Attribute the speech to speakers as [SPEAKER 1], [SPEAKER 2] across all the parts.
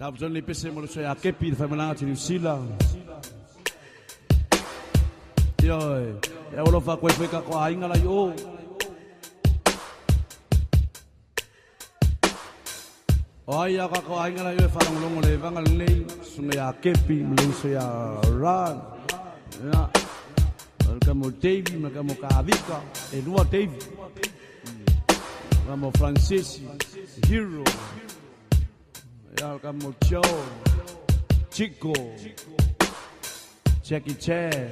[SPEAKER 1] Tapu ni pese mo le soia kepi le whaimalanga te New Zealand. Ioe, e olo wha koe wheka ko ainga lai o. O ai a ko ainga lai o e whalongolongo le vanga lei, sunga ya kepi mo le soia ran. Ya. Ka mo Davy, ma ka mo Kavika, e lua Davy. Ka mo Francesi, Hero. Ya ka mo Joe, Chico, Jackie Chan.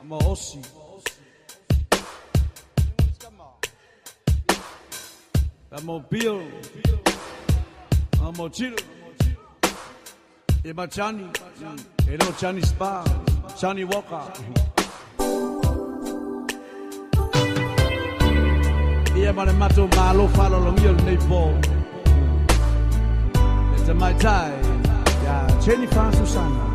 [SPEAKER 1] Mo Ossi. Ka mo Bill. Ka mo Chill. E ma Johnny. E lo Johnny Spa. Johnny Walker. Ia ma le mato malo falo longi o nei po. E te mai tai. Ya Jennifer Susana.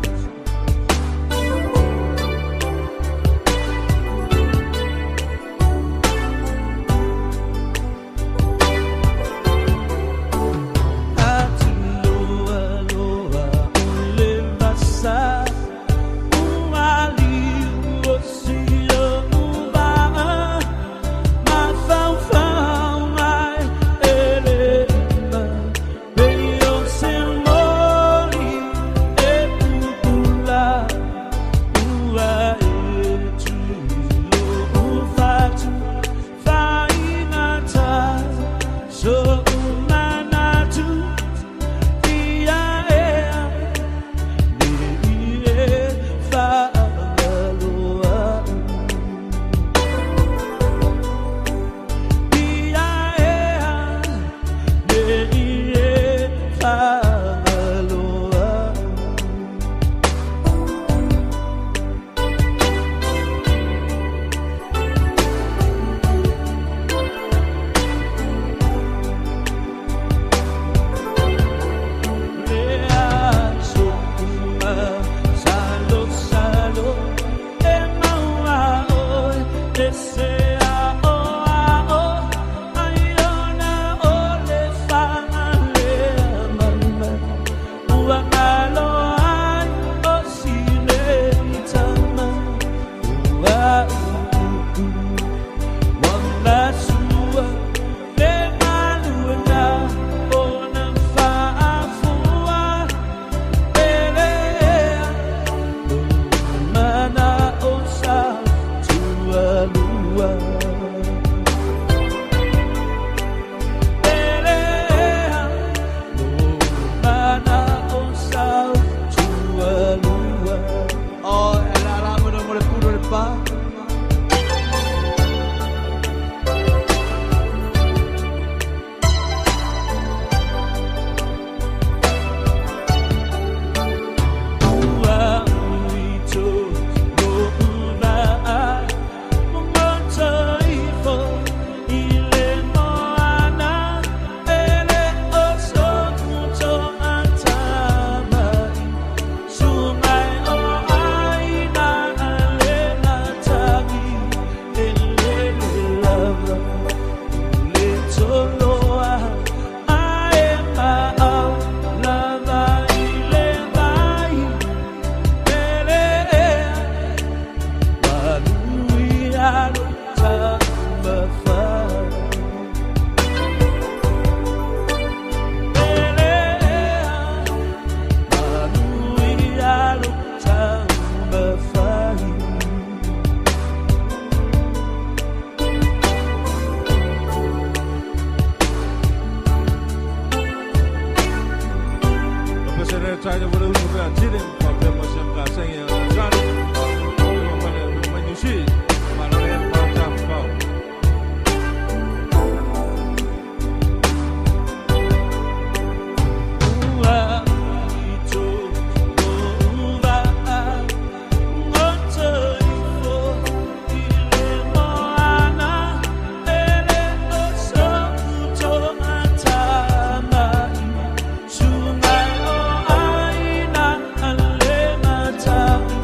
[SPEAKER 2] Sungai o aina ale mata.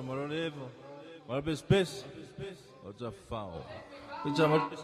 [SPEAKER 2] Malo malo levo. Malo pes pes. O ta fao. Pizza malo pes.